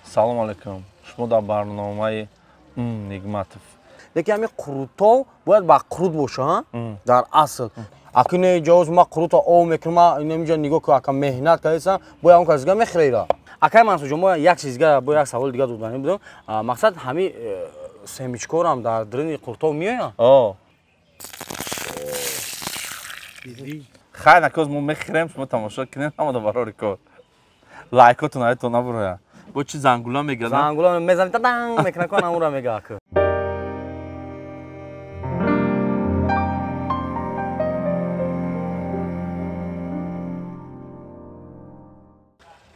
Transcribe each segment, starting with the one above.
Салом алейкум. Шумо дар барномаи Нигматов. Лекин ҳамин қурутҳо бояд ба қурут боша, дар асл. Аки не ҷоз ма қурута ов мекунам, инамиҷа нигоҳ ку, ака меҳнат кардесам, бояд он кас дига мехӯра ира. Акай Мансурҷон, мо як чиз дига, бо як саволи дига додани будам. Мақсад ҳами семечкорам дар даруни қурутҳо меоянд? О. Хайр, накоз мо мехӯрем, шумо тамошо кунед, ҳамада барори кор. Лайкотон аятон набурояд. Бо чи зангула мегӯяд? Зангула мезанӣ, таданг мекунад, кон ҳамура мега ака.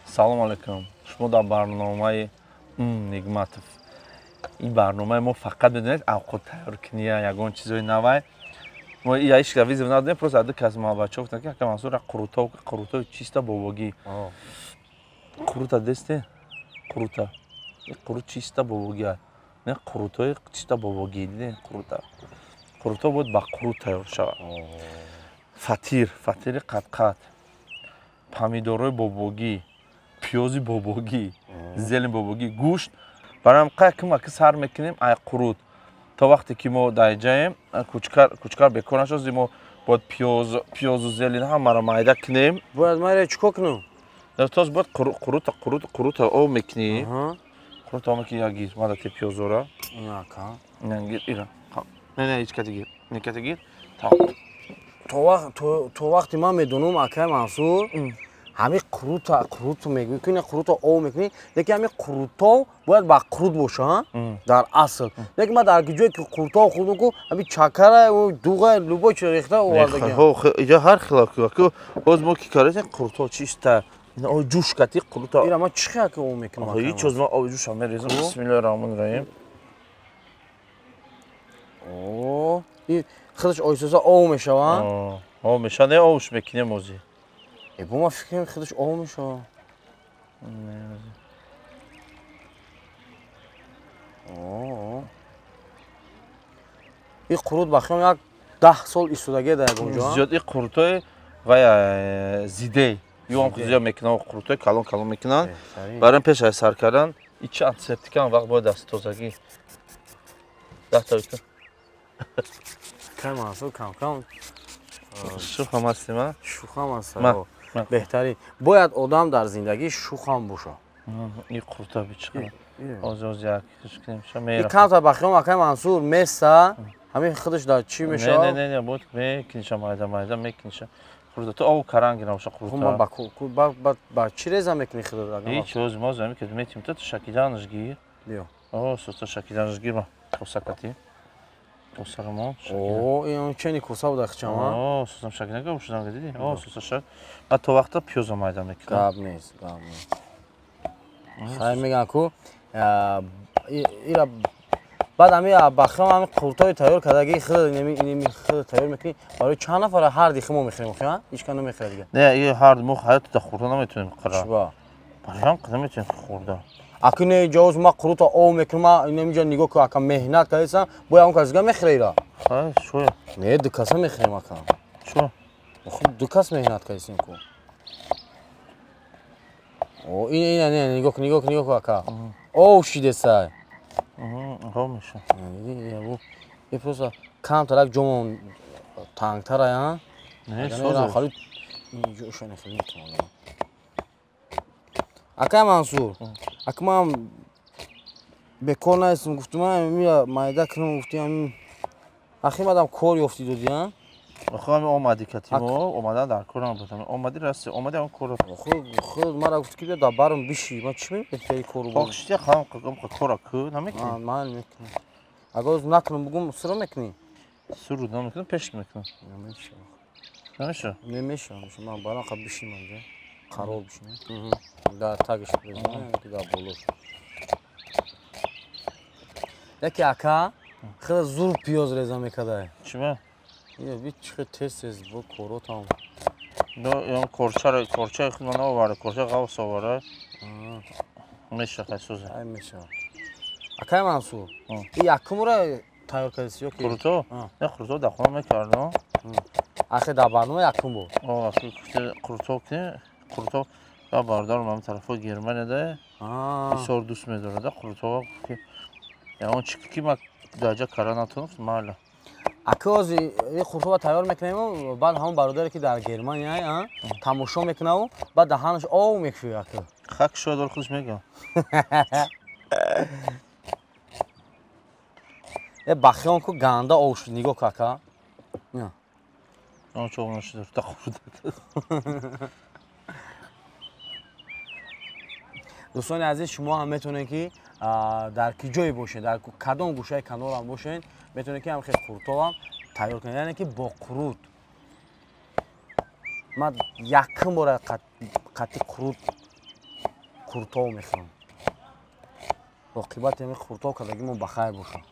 Салом алейкум. Шумо дар барномаи Нигматов. Ин барномаи мо фақат медонед авқот тайёркуния, ягон чизои навай. Мо ишка визов надодем, просто ду кас бачаҳо гуфтанд, ки ака Мансур қурутов, қурутови чиста бобогӣ. Қурута десте? Қурута. Қурут чиста бобогӣ. Не қурутои чиста бобогӣ, дидед қурута. Қуруто бояд ба қурут тайёр шавад. Фатир, фатири қадқад. Помидорои бобогӣ, пиёзи бобогӣ, зелени бобогӣ, гӯшт. Барои ҳам ким аки сар мекунем ай қурут. То вақте ки мо дар ҷаем, кучкар бекор нашуд, мо бояд пиёзу зелен ҳамаро майда кунем. Бояд майда чӣ кор кунам? Тоз бояд қурута, қурут, қурута об мекунӣ. Қурута об мекунӣ, як гир, мада те пиёзора. Ака. Не, гир, ира. Не, не, ҳеч кати гир. Не кати гир. То вақте ман медонам, акай Мансур, ҳамин қурута, қурут мегӯӣ, ки қурута об мекунӣ, лекин ҳамин қурутҳо бояд ба қурут боша, дар асл. Лекин ман дар ҷое ки қурутҳо хӯрдам, ку ҳамин чакара, дуға, любой чиз рехта овардагиам. Иҷа ҳар хела ку. Боз мо ки кардем қурутҳо чиста. Ин ҷӯш кати қурута. Ира ман чӣ хел ки об мекунам? Ҳеҷ чиз, ман оби ҷӯшам мерезам. Бисмиллоҳир роҳманир роҳим. О, ин худаш оҳиста об мешавад? Об мешавад, не обш мекунем озӣ. Бо ман фикр кунам худаш об мешавад. Ин қурут ба хиёлам як 10 сол истодагия дар ягон ҷо. Зиёд ин қурутҳои вай зидей. Ё зиёд мекунанд, қурутҳои калон калон мекунанд. Барои пеш аз сар кардан, ин чи антисептика вақт бояд даст тозагӣ. 10 та. Кай Мансур кам кам шӯхам ҳастем, а? Шӯхам ҳаст. Беҳтарин. Бояд одам дар зиндагӣ шӯхам боша. Ин қурта бичқа. Оз оз як кунем, ша Ин мера. камтар ба хиёлам акай Мансур меса, ҳамин худаш дар чӣ Не, мешавад? не, не, не, бояд мекуниша майда майда мекуниша. Қурта ту об каранги набоша Хуб, ман қурта. ба ба чӣ реза мекунӣ худат? Ҳеҷ оз мо зами ки метим ту шакиданаш гир. Биё. О, соста шакиданаш гир ма. Коса кати. Косарамо. О, ин чени коса буда хичам, а? О, состам шакидан ка ушудан диди. О, соста шак. Ба то вақта пиёза майда мекунам. Гап нест, гап нест. Хайр мегӯям ку, ира баъд ҳами ба хиёлам ҳами қурутҳои тайёр кардагии худ, инеми худ тайёр мекунӣ, барои чанд нафара ҳар ди мо мехӯрем, охи, ҳеҷ кас намехӯрад дига. Не, ин ҳар мо ҳаёт да хӯрда наметавонем қара. Чӣ? Барои ҳам қада метавонем хӯрда. Аки не ҷоз ма қурута об мекунам, ман инамиҷа нигоҳ ку, ака меҳнат кардесам, бояд он кас дига мехӯра ира. Хайр, шоя. Не, ду каса мехӯрем ака. Чо? Хуб, ду кас меҳнат кардесем ку. О, ин ин не, нигоҳ ку, нигоҳ ку, нигоҳ ку ака. Об шидесай. Об меша. И просто камтарак ҷомон тангтарай, а? Не, соза. Хали ҷоша не хели метавонам. Акай Мансур, ака ман бекор наистам, гуфтам, мира майда кунам, гуфтам, ахи мадам кор ёфтӣ додӣ, а? Охо, ҳами омадӣ кати мо, омадан дар кор набудам. Омадӣ расти, омадӣ ҳам кор. Худ мара гуфт ки биё дар барам биши. Ман чӣ мебехтари кору? Хок шити хам қам кора ку намекунӣ? Ман мекунам. Агар накунам бугум сура мекунӣ? Суруд намекунам, пеш мекунам. Намешава. Намешава? Намешава. Ман барам қа бишинам ҷа. Қарор бишинам. Дар тагиш бизанам, ки дар болош. Яке ака хеле зур пиёз реза мекардай. Чӣ ба? Ия би чӣ тез тез бо коротам. Но, ё корча, корчаи худ ман оварда, корча ғавс оварда. Меша хай соза. Ай меша. Акай Мансур, и якумра тайёр кардиси ё ки? Қурутҳо? Не, қурутҳо дар хона мекардам. Ахи дар барнома якум буд. О, ахи қурутҳо ки, қурутҳо я бародарам ҳамин тарафҳои Германияда Бисёр дӯст медорад қурутова ки ягон чи ки ма даҷа кара натонам майла. Ака ози и қурутова тайёр мекунем, баъд ҳамон бародаре ки дар Германия тамошо мекунаву баъд даҳанаш ов мекушояд ака. Хак шояд худаш мегӯям. Э бахиён ку ганда ов шуд, нигоҳ ку ака. Он чо нашуд, та хурд. Дӯстони азиз, шумо ҳам метавонед ки дар ки ҷое бошед, дар кадом гӯшаи канор ҳам бошед, метавонед ки ҳам хел қурутовам тайёр кунед, яъне ки бо қурут. Ман якум бора қатъи қурут қурутов мехӯрам. Оқибати ҳамин қурутов кардаги мо ба хайр бошад.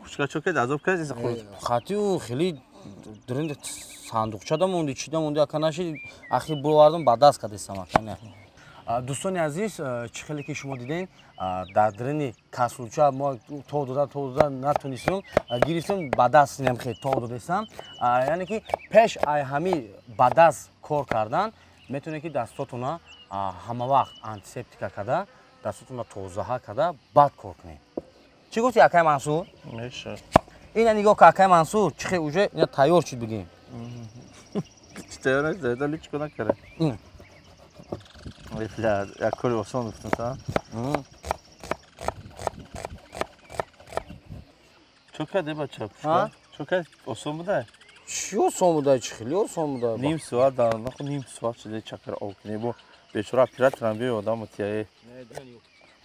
Кучка чо кед азоб кардӣ қурут? Қатъи хеле дрин сандуқча да монди, чи да монди, ака наши ахир бировардам ба даст кардестам ака. Не. Дӯстони азиз, чӣ хеле ки шумо дидем, дар дрини касруча мо то дода натонистем, гирифтем ба даст инам хел то додестам. Яъне ки пеш ай ҳами ба даст кор кардан метавонед ки дастотона ҳама вақт антисептика карда, дастотона тозаҳа карда баъд кор кунед. Чӣ гуфти акай Мансур? Мешавад. Ина нигоҳ ка акай Мансур, чӣ хел уже ина тайёр шуд бигем. Чӣ тайёр нашуд, личко накарда. Бля, як кори осон гуфтам, та? Чо карди бача? Чо карди? Осон буда? Чӣ осон буда? Чӣ хеле осон буда? Ним соат дар нахо ним соат шуда чакар об кунӣ. Бо бечора операторам биё одам тияе.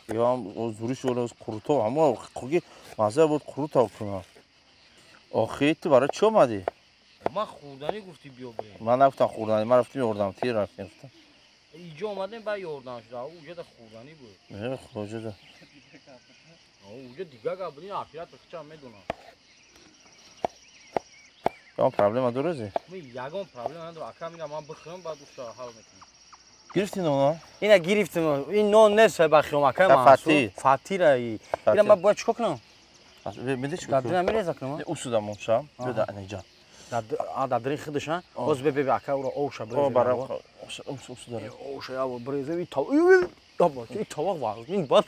Ё зуриш ола қурутов, ҳамо қуги маза буд қурутов кунам. Охи ту барои чӣ омадӣ? Ман хӯрданӣ гуфтӣ биё бирем. Ман нагуфтам хӯрданӣ, ман рафтим ёрдам, тир рафтем. Иҷо омадем ба ёрдам шуда, уҷа хӯрданӣ буд. Не, хӯҷа. Уҷа дига гап буд, ин оператор хичам медонам. Ягон проблема дорӣ? Ман ягон проблема надорам, акам ина ман бихӯрам, баъд уша ҳал мекунам. Гирифтӣ нона? Ина гирифтем, ин нон нест ба хиём, акай Мансур. Фатира. Ина ман бояд чикор кунам? Меди чикор? Дар дина мереза кунам? Усуда монша, беда аниҷа. Дар дини худаш, боз бе ака уро овша биреза. Барам усуда. Овша я биреза и тав. И тавақ вазн бад.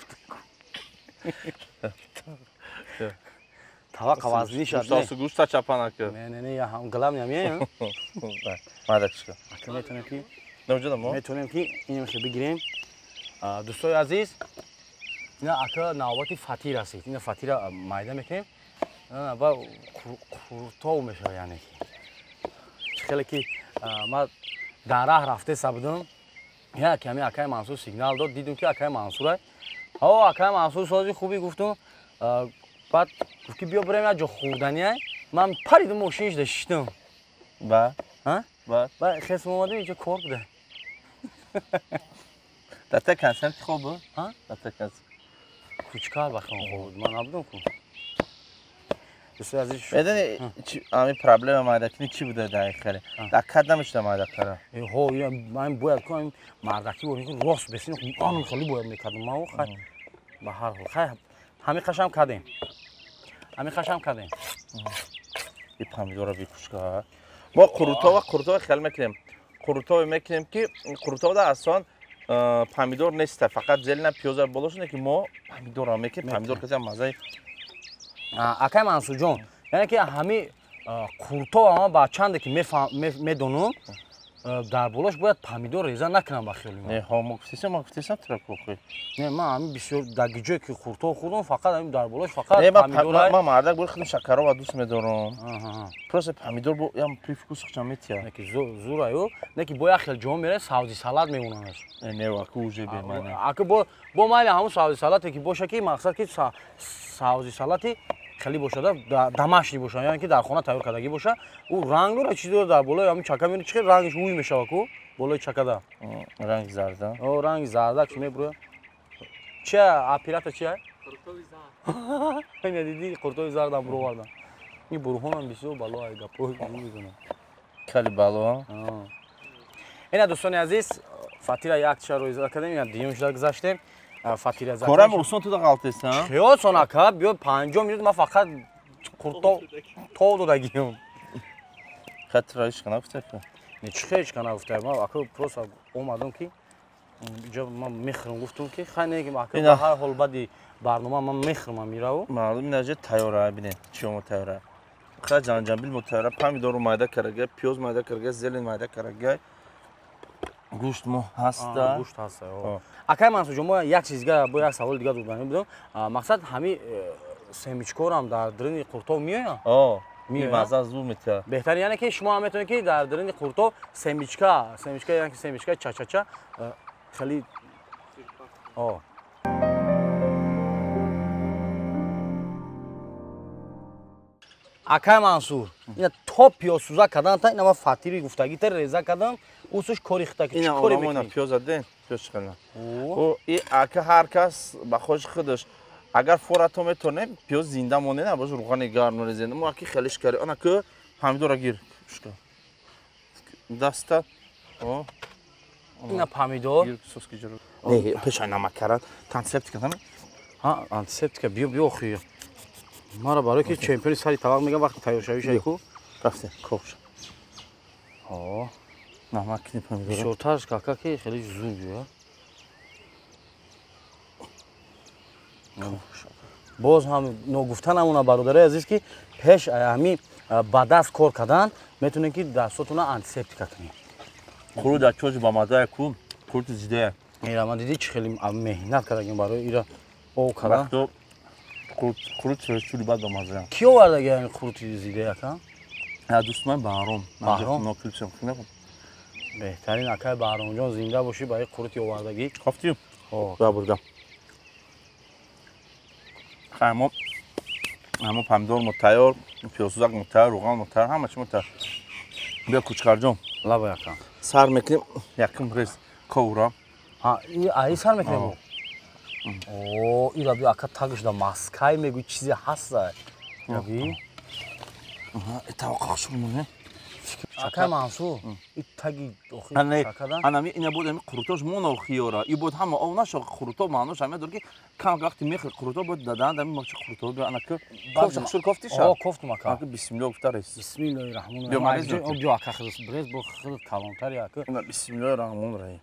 Тавақ вазни шад. Гӯшта гӯшта чапана ки. Не, не, не, я ҳам главный ҳам. Мада чика. Ака метавонем ки Навҷада мо? Метавонем ки инам хе бигирем. Дӯстои азиз, ина ака навбати фатир расид. Ина фатира майда мекунем. Ба қурутов мешавад, яъне ки. Чӣ хеле ки ман дар раҳ рафтеса будам, як ками акай Мансур сигнал дод, дидум ки акай Мансур. О, акай Мансур сози хуби гуфтум, баъд гуфт ки биё бирем як ҷо хӯрданӣ. Ман паридум мошинаш да шиштам. Ба? Ҳа? Ба? Ба хес омадем инҷо кор буда. Дар та консерт хоб буд? Ҳа? Дар та консерт. Кучкар бахон хоб буд, ман набудам ку. Медони ами проблема мардакини чӣ буда дар хеле? Дар кад намешуда мардакара. Ҳо, ман бояд ку ами мардаки рост бесин, он хеле бояд мекардам. Ма хай ба ҳар ҳол хай ҳами қашам кардем. Ҳами қашам кардем. И помидора бикушка. Мо қурутова хел мекунем. Қурутова мекунем ки қурутова асон помидор нест, фақат зелена пиёза болошуне ки мо помидора мекунем. Помидор каси мазаи акай Мансурҷон, яъне ки ҳами қурутова ман ба чанде ки медонам, дар болош бояд помидор реза накунам ба хиёли ман. Не, ҳо, мо гуфтесам, ман гуфтесам тура кухи. Не, ман ҳами бисёр дар ҷое ки қурутова хӯрдам, фақат ҳами дар болош фақат Не, помидор. Ман мардак бори худам шакарова дӯст медорам. Просто помидор бо ям привкус хучам метия. Не ки зура ю, не ки бо як хел ҷо мере савзи салат мемонанаш. Не, аку уже бемаъне. Аку бо майли ҳамун савзи салате ки боша ки мақсад ки савзи салати хеле бошад, домашний бошад, яъне ки дар хона тайёр кардагӣ бошад, ӯ ранг дорад, чиз дорад дар болои ҳамин чака мебинӣ, чӣ рангаш ӯй мешавад ку болои чакада. Ранги зарда. О, ранги зарда ки мебурад. Чия, оператор чия? Қуртови зард. Ина дидӣ, қуртови зардам буровардам. Ин бурҳонам бисёр бало ай гапҳои мезанам. Хеле бало. Ина дӯстони азиз, фатира як чаро иза кардем, ина дуюм шуда гузаштем. Фатира зад. Корам осон ту да ғалтесан? Чӣ осон ака, биё 50 минут ман фақат қуртов тов додагиём. Хатра ҳеч кана гуфта ку? Не, чӣ ҳеч кана гуфта? Ман ака просто омадам ки Иҷо ман мехӯрам гуфтум ки хай не ки ба ҳар ҳол баъди барнома ман мехӯрам амирао. Мардум ина ҷа тайёра бинед, чиё мо тайёра. Ха ҷанҷабил мо тайёра, помидору майда карага, пиёз майда карага, зелень майда карага. Гӯшт мо ҳаста. Гӯшт ҳаста. Акай Мансурҷон, мо як чиз дига бо як савол дига доданӣ будам. Мақсад ҳами семечкорам дар даруни қуртоб меояд? О, маза зуд метиҳад. Беҳтар яъне ки шумо ҳам метавонед ки дар даруни қуртоб семечка, семечка яъне ки семечка чачача хеле о. Акай Мансур, ина то пиёзсӯза кардан та ина ма фатири гуфтагӣ та реза кардам, усуш кори хита ки чӣ кори мекунӣ? Ина пиёз задем, пиёз чӣ О, и ака ҳар кас ба хоҳиши худаш агар форато метонем, пиёз зинда монед, абош руғани гарм резем. Мо аки хелиш кари. Ана ку помидора гир. Шука. Даста. О. Ина помидор. Гир соски ҷаро. Не, пеша намак карад. Антисептика там? Ҳа, антисептика биё биё охи. Мара барои ки чемпиони сари табақ мегам вақти тайёршавӣ шайку. Рафте, кош. О, намак кини помидора. Бисёртарш кака ки хеле зуд биё. Боз ҳам ногуфта намона бародарои азиз ки пеш ҳами ба даст кор кардан метавонед ки дастотона антисептика кунед. Қурут дар чоҷи ба маззае ку, қурути зидае. Ира ман дидӣ чӣ хеле меҳнат кардагим барои ира об кардан. Вақто қурут чули бад ба маззая. Ки овардаги ҳамин қурути зидае ака? Я дӯст ман Баҳром. Баҳром? Нокилчам хинакун. Беҳтарин акай Баҳромҷон зинда бошӣ ба ин қурути овардагӣ. Хофтӣ? Хо. Бабурда. Хай мо ҳамо помидор мо тайёр, пиёзсӯзак мо тайёр, руған мо тайёр, ҳама чи мо тайёр. Биё кучқарҷон. Лаба яка. Сар мекунем якум рез ковра. Ҳа, и сар мекунем мо. О, ира биё ака тагш да маскай мегӯй чизе ҳаста. Яби. Таваққаф шуд Акай Мансур, и таги охи чакадан. Ана ина буд ами қурутош мона хиёра. И буд ҳама ов наша қурутоб маънош ҳама дор ки кам вақти мехӯр қурутоб буд дадан дами мачи қурутоб биё ана ки кофт шур кофти ша. О, кофтум ака. Ака бисмиллоҳ гуфта рес. Бисмиллоҳи раҳмони Биё раҳим. марез. Биё ака худат брез бо худат калонтари ака. Ина бисмиллоҳи раҳмони раҳим.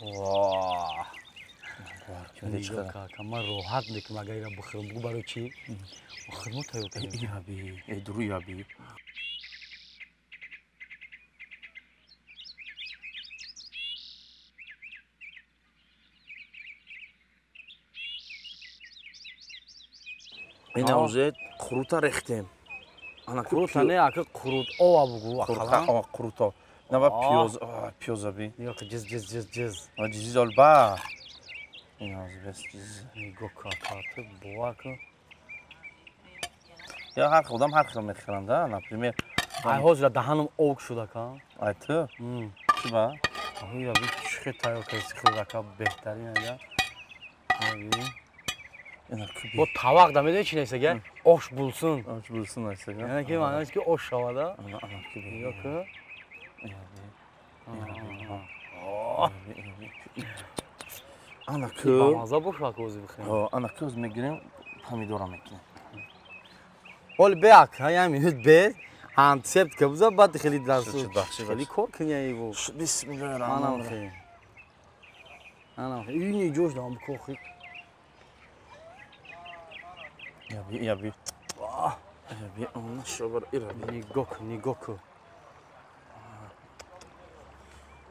Ваҳ. Нигоҳ Ака, ман роҳат мекунам агар ира бихӯрам. Бугӯ барои чӣ? Хурмо тайёр кардем. Яби, э дуру яби. Ина уже қурута рехтем. Ана Қурута не, ака қурут ова бугӯ ақалан. Қурута, қурута. Нава пиёз, пиёза би. Нигоҳ ки ҷиз ҷиз ҷиз ҷиз. А ҷиз олба. Ина бес ҷиз. Нигоҳ ки ака, ту бовар кун. Я ҳар хел одам ҳар хел мехӯранд, да, например. Ай ҳозир даҳанам об шуд ака. Ай ту? Чӣ ба? Ира би чӣ хел тайёр кардӣ худ ака, беҳтарин ага. Бо тавақ да медонӣ чӣ нестага? Ош булсун. Ош булсун нестага. Яъне ки маънош ки ош шавада. Нигоҳ кун. Ана ку. Бамаза боша ака ози бихӯрем. Ана ку оз мегирем, помидора мекунем. Ҳоли бе ака, як минут бе. Антисептика буза, баъд хеле дасту. Хеле кор кунӣ ай бу. Бисмиллоҳир раҳмонир раҳим. Анам хеле. Ини ҷош дам бикохи. Яби, яби. Яби, она шобар ираби. Нигоҳ кун, нигоҳ кун.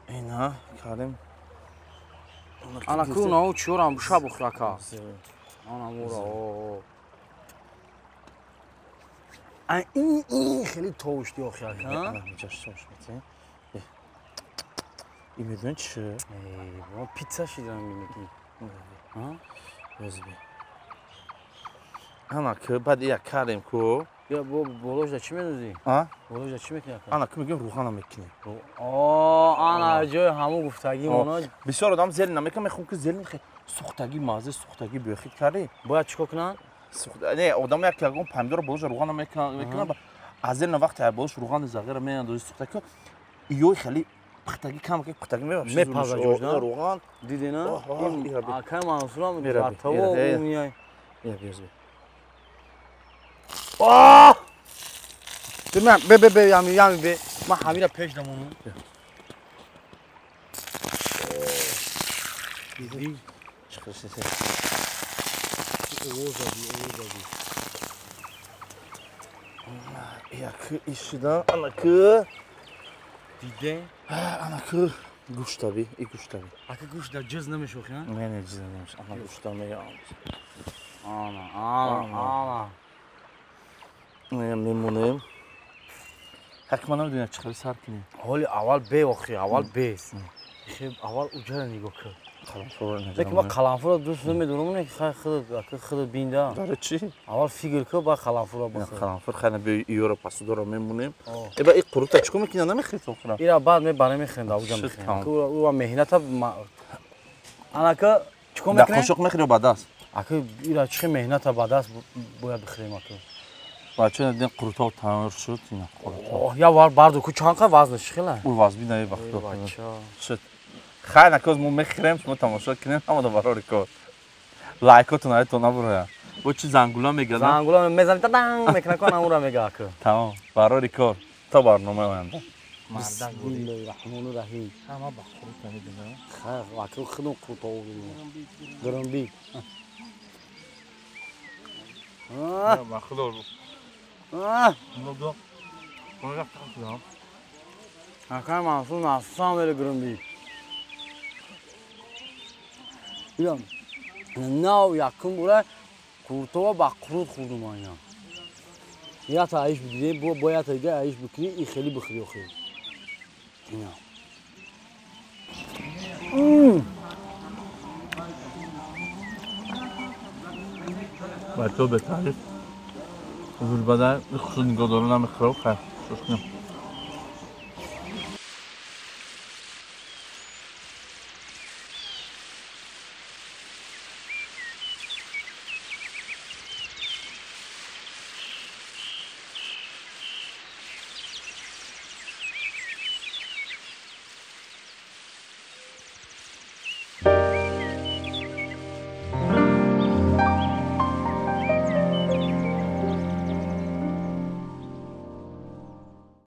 Ина кардем. Ана ку нау чиёрам буша бухӯр ака. Ана мура. О. Ай ин хеле товушти охи ака. Ана ҷош тош мети. И медонӣ чӣ? Э, пицца шидам мекунӣ. Ҳа? Ёзби. Ана ку баъд як кардем ку. Я бо болош да чӣ медозӣ? А? Болош да чӣ мекунӣ ака? Ана ку мегӯем руғана мекунем. О, ана ҷои ҳамун гуфтагӣ мона. Бисёр одам зелень намекунад, мехоҳам ки зелень хеле сӯхтагӣ, маззаи сӯхтагӣ биёхид кардӣ. Бояд чӣ кор кунанд? Не, одам як ягон помидора болош руғана мекунад, аз зелень вақте болош руғани зағира меандозӣ сӯхтагӣ, иёи хеле пухтагӣ кам ки пухтагӣ мебахшид. Мепаза ҷош, на? Руған. Дидӣ на? Акай Мансурам дар таво меяй. Я биёз. Оҳ! Бе бе бе бе ями ями бе. Ман ҳамира пеш дамонам. Диди? Чӣ Овоз дадӣ. Як ишида, анаки. Диде? Анаки гӯштаби, и гӯштаби. Ака, гӯшт дар ҷиз намешохи, а? Не, ҷиз намеш. Ана гӯшта меям. Ана, ана, ана. Мемонем. Ҳак, ман намедонам чӣ хел сар кунем. Ҳоли аввал бе, охи, аввал бе. Аввал уҷара нигоҳ кун. Лекин ман қаламфуро дӯст намедорам, не, хай худат, ака, худат бинда. Барои чӣ? Аввал фикр кун, баъд қаламфуро бихӯр. Қаламфур хайна, биё, иёра пасудора мемонем. Эба, и қурута чӣ кор мекунӣ, намехӯрӣ то охира? Ира баъд мебарем, мехӯрем, дар уҷа мехӯрем. Ура меҳната анака чӣ кор Дар мекунем? қошуқ мехӯрӣ ё ба даст? Ака, ира чӣ меҳната, ба даст бояд бихӯрем, ака. Бача, дидем, қурутҳо тайёр шуд, ина қурутҳо. Я вар барду ку, чанд қа вазнаш хела? Ӯ вазби наи вақто шуд. Хайр, накоз мо мехӯрем, шумо тамошо кунем, ҳамада барори кор. Лайкотон аятон набуроя. Бо чи зангула мегӯяд? Зангула мезани, таданг мекуна, ку анамура мега, ака. Тамом, барори кор. То барномаи оянда. Бисмиллоҳи раҳмони раҳим. Ҳама ба қурута мебинам. Хайр, ака, худам қурутҳо гирмби. Ба худо. Ака Мансур, на самом деле гирмби. Ира нав якум бура куртова ба қурут хӯрдум ина. Ята аиш бидиде, бо ята дига аиш бикунӣ, и хеле бихӯри охир. Ина. Бачаҳо, бетаъриф. Ҳузур бадай, хушуд нигоҳ дорам, намехӯрам, хайр, шош кунам.